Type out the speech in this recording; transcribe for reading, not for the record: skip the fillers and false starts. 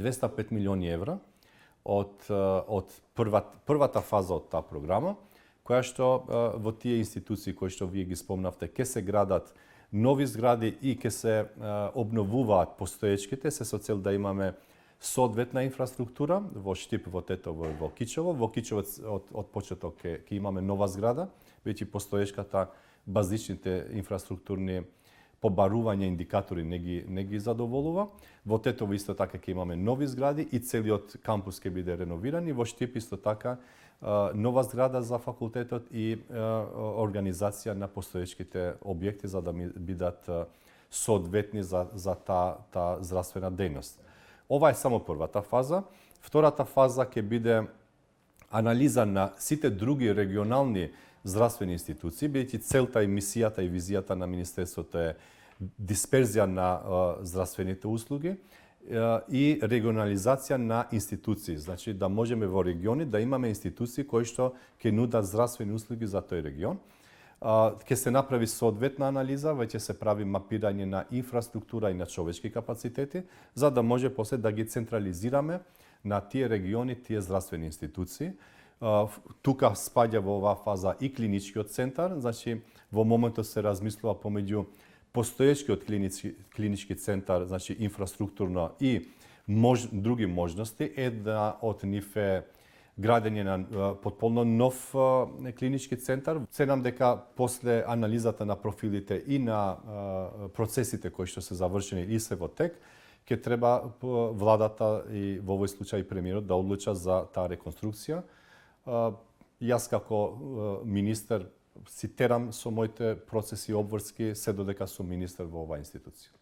205 милиони евра од првата фаза од таа програма, која што во тие институции кои што вие ги спомнавте, ќе се градат нови згради и ќе се обновуваат постоечките, се со цел да имаме соодветна инфраструктура во Штип, во Тетово и во Кичево. Во Кичево од почеток ќе имаме нова зграда, веќе постоечката базичните инфраструктурни побарување индикатори не ги задоволува. Во Тетово исто така ќе имаме нови згради и целиот кампус ќе биде реновиран и во Штип исто така нова зграда за факултетот и организација на постоечките објекти за да бидат соодветни за таа здравствена дејност. Ова е само првата фаза. Втората фаза ќе биде анализа на сите други регионални здравствени институции, бидејќи целта и мисијата и визијата на Министерството е дисперзија на здравствените услуги и регионализација на институции. Значи да можеме во региони да имаме институции кои што ќе нудат здравствени услуги за тој регион. Ќе се направи соодветна анализа, веќе се прави мапирање на инфраструктура и на човечки капацитети, за да може после да ги централизираме на тие региони, тие здравствени институции. Тука спаѓа во оваа фаза и клиничкиот центар, значи во моментот се размислува помеѓу постоечкиот клинички центар, значи инфраструктурно и други можности. Една од нив е градење на потполно нов клинички центар. Се нам дека после анализата на профилите и на процесите кои што се завршени и се во тек, ќе треба владата и во овој случај премиерот да одлучат за таа реконструкција. Јас како министер си терам со моите процеси и обврски се додека сум министер во оваа институција.